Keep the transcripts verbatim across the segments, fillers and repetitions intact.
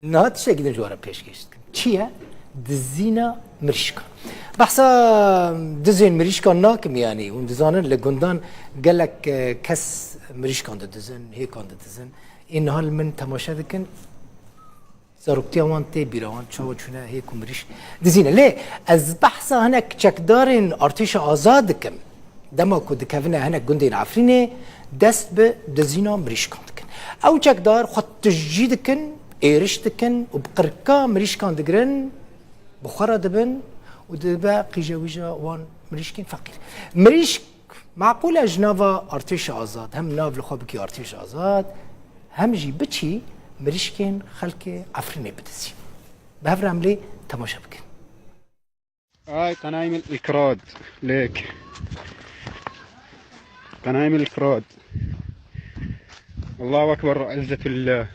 Niha tiştekî din ji we re pêşkêş dikim. Çi ye? Dizîna mirîşkan. Behsa dizên mirîşkan nakim, yanî hûn dizanin li gundan gelek, e, kes mirîşkan didizin, hêkan didizin. Ê niha li min temaşe dikin, zaroktiya wan tê bîra wan, çawa çûne hêk û mirîşk dizîne. Lê ez behsa hinek çekdarên Artêşa Azad dikim. Dema ku dikevine hinek gundên Efrînê, dest bi dizîna mirîşkan dikin. Ew çekdar xwe tijî dikin, êriş dikin û bi qirka mirîşkan digirin, bi xwe re dibin û dibe qîjewîja wan mirîşkên feqîr. Mirîşk, meqûl e ji nava Artêşa Azad, hem nav li xwe bikî Artêşa Azad, hem jî biçî mirîşkên xelkê Efrînê bidizî. Bi hev re em lê temaşe bikin. هاي قنايم الإكراد. ليك. قنايم الإكراد. الله أكبر، عزة الله.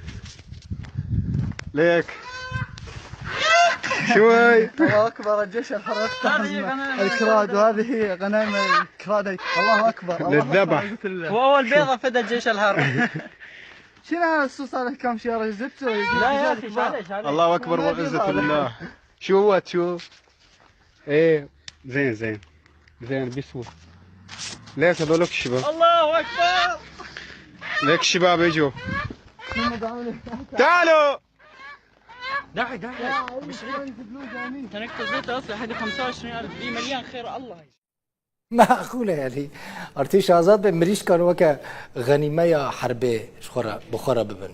ليك. شوي. الله أكبر، الجيش الحر اقتحم الكراد، وهذه هي غنايم الكراد. الله أكبر، الله أكبر، للذبح. عزة الله. وأول بيضة فدى الجيش الحر. شنو هذا الصوص هذا كم شيارة جبته؟ لا يا أخي، شو عليه، شو عليه؟ الله أكبر، وعزة الله. شو هو، شو؟ ايه، زين، زين. زين، بيسوى. ليش هذول الشباب؟ الله أكبر. ليك الشباب يجوا. تعالوا. داعي، داعي. تنكت زيت أصلي حد خمسة وعشرين ألف، دي مليان خير الله. Meqûl e, yanî Artêşa Azad be mirîşkan weke xenîmeya herbê ji xwe re, bi xwe re bibin.